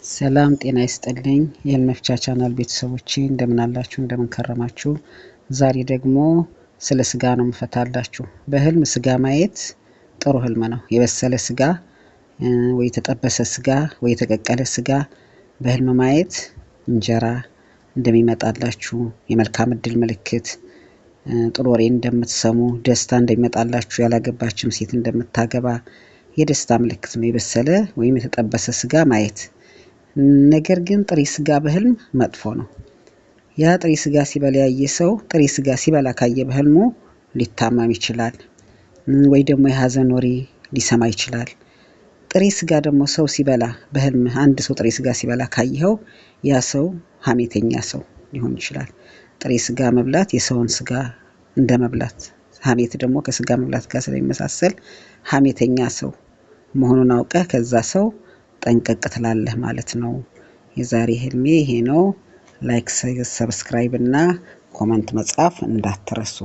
ሰላም ጤና ይስጥልኝ የህልም መፍቻ ቻናል ቤተሰቦቼ፣ እንደምን አላችሁ? እንደምን ከረማችሁ? ዛሬ ደግሞ ስለ ስጋ ነው የምፈታላችሁ። በህልም ስጋ ማየት ጥሩ ህልም ነው። የበሰለ ስጋ ወይ የተጠበሰ ስጋ ወይ የተቀቀለ ስጋ በህልም ማየት እንጀራ እንደሚመጣላችሁ የመልካም እድል ምልክት፣ ጥሩ ወሬ እንደምትሰሙ፣ ደስታ እንደሚመጣላችሁ፣ ያላገባችም ሴት እንደምታገባ የደስታ ምልክት ነው የበሰለ ወይም የተጠበሰ ስጋ ማየት። ነገር ግን ጥሬ ስጋ በህልም መጥፎ ነው። ያ ጥሬ ስጋ ሲበላ ያየ ሰው፣ ጥሬ ስጋ ሲበላ ካየ በህልሙ ሊታመም ይችላል፣ ወይ ደግሞ የሀዘን ወሬ ሊሰማ ይችላል። ጥሬ ስጋ ደግሞ ሰው ሲበላ በህልም፣ አንድ ሰው ጥሬ ስጋ ሲበላ ካየኸው ያ ሰው ሀሜተኛ ሰው ሊሆን ይችላል። ጥሬ ስጋ መብላት የሰውን ስጋ እንደ መብላት፣ ሀሜት ደግሞ ከስጋ መብላት ጋር ስለሚመሳሰል ሀሜተኛ ሰው መሆኑን አውቀህ ከዛ ሰው ጠንቀቅ ትላለህ ማለት ነው። የዛሬ ህልሜ ይሄ ነው። Like፣ subscribe እና comment መጻፍ እንዳትረሱ።